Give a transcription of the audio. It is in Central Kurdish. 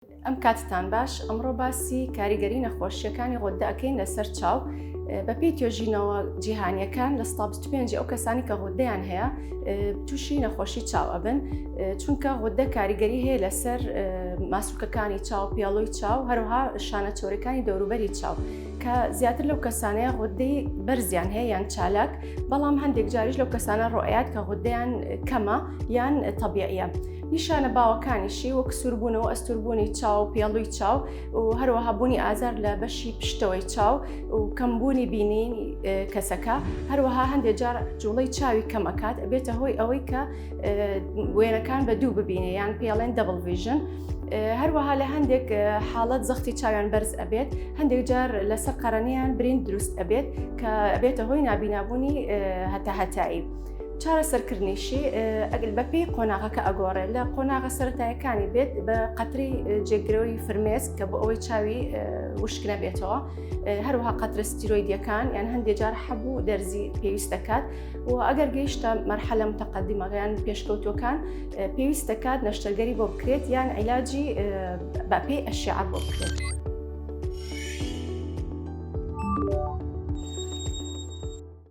ئەم کاتتان باش ئەمڕۆ باسی کاریگەری نەخۆشیەکانی غوددە ئەکەین لەسەر چاو بەپێی توێژینەوە جیهانیەکان لە 25 ئەو کەسانی کە غودەیان هەیە تووشی نەخۆشی چاو ئەبن چونکە غودە کاریگەری هەیە لەسەر ماسوولکەکانی چاو پێڵوی چاو هەروها شانە چۆرەکانی دەوروبەری چاو کە زیاتر لەو کەسانەیە غودەی بەرزیان هەیە یان چالاک بەڵام هەندێک جاریش لەو کەسانە ڕۆیات کە غودەیان کەمە یان تەبیعیە. نیشانە باوەکانیشی وەک سووربوونەوە، ئەستووربوونی چاو، پێڵووی چاو و هەروەها بوونی ئازار لە بەشی پشتەوەی چاو و کەمبوونی بینینی کەسەکە، هەروەها هەندێک جار جوڵەی چاوی کەم ئەکات ئەبێتە هۆی ئەوەی کە وێنەکان بە دوو ببینێ یان پێڵێن double vision. هەروەها لە هەندێک حاڵەت زەختی چاویان بەرز ئەبێت هەندێک جار لەسەر قەرەنیان برین دروست ئەبێت کە ئەبێتە هۆی نابینابوونی هەتا هەتایی. چارەسەرکردنیشی ئەگەر بەپێی قۆناغەکە ئەگۆڕێت لە قۆناغە سەرەتایەکانی بێت بە قەتری جێگرەوەی فرمێسک کە بۆ ئەوەی چاوی وشک نەبێتەوە هەروەها قەترە ستیرۆیدیەکان یان هەندێک جار حەبوو دەرزی پێویست دەکات و ئەگەر گەیشتە مەرحەلە متەقەدیمەکان پێشکەوتوەکان پێویست دەکات نەشتەرگەری بۆ بکرێت یان عیلاجی بەپێی ئەشعە بۆ بکرێت.